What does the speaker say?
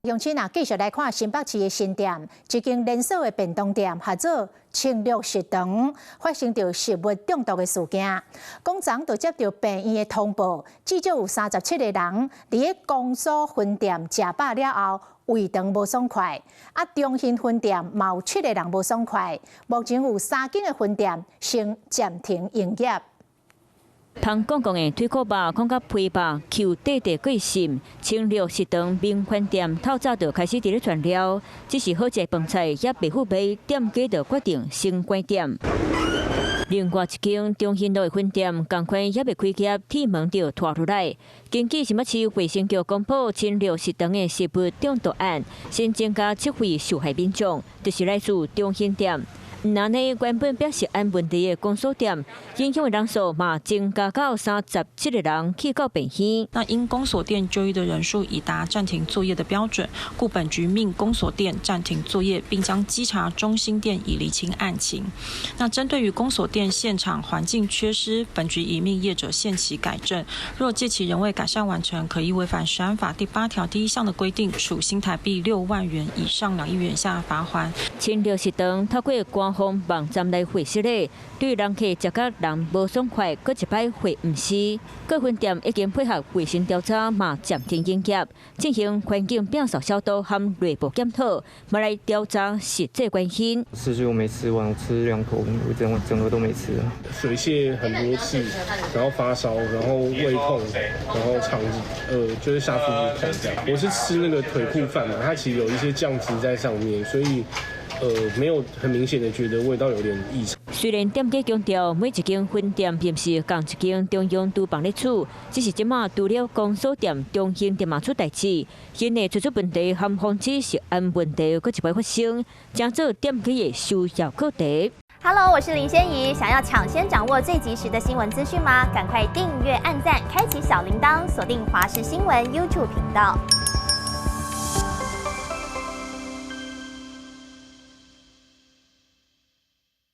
鄉親啊，繼續來看新北市的新店，這間連鎖的便當店，號做青綠食堂，發生著食物中毒的事件。講昨就接著病院的通報，至少有37個人佇咧公所分店食飽了後，胃腸無爽快。啊，中興分店嘛有七個人無爽快。目前有三間的分店先暫停營業。芳講講的腿骨肉，講甲皮肉，Q 塊塊過深。青綠食堂民權店透早就開始佇咧傳了，只是好食的飯菜猶袂赴賣，店家就決定先關店。另外一間中興路的分店，仝款猶未開業，鐵門就拖落來。根據新北市衛生局公布，青綠食堂的食物中毒案，新增加七位受害民眾，就是來自中興店。毋但呢，原本表食安問題的公所店，影響的人數嘛增加到37個人去到病院。那因公所店就醫的人數已達暫停作業的標準，故本局命公所店暫停作業，並將稽查中興店以釐清案情。那針對於公所店現場環境缺失，本局已命業者限期改正。若屆期仍未改善完成，可依違反食安法第8條第1項的規定，處新台幣6萬元以上2億元以下罰鍰。青綠食堂透過官方網站來回釋咧，對人客食甲人無爽快，閣一擺會毋是。各分店已經配合衛生調查，嘛暫停營業，進行環境摒掃消毒和內部檢討，嘛來調查實際原因。吃就沒吃完，我吃兩口，我整整個都沒吃。水瀉很多次，然後發燒，然後胃痛，然後腸子，就是下腹部痛這樣。我是吃那個腿褲飯嘛，它其實有一些醬汁在上面，所以沒有很明顯的覺得味道有點異常。雖然店家強調每一間分店並毋是仝一間中央廚房咧煮，只是這馬除了公所店、中興店嘛出代誌，現在出出問題和防止食安問題閣一擺發生，成做店家的首要課題。 Hello，我是林仙怡，想要搶先掌握最及時的新聞資訊嗎？趕快訂閱、按讚、開啟小鈴鐺，鎖定華視新聞 YouTube 頻道。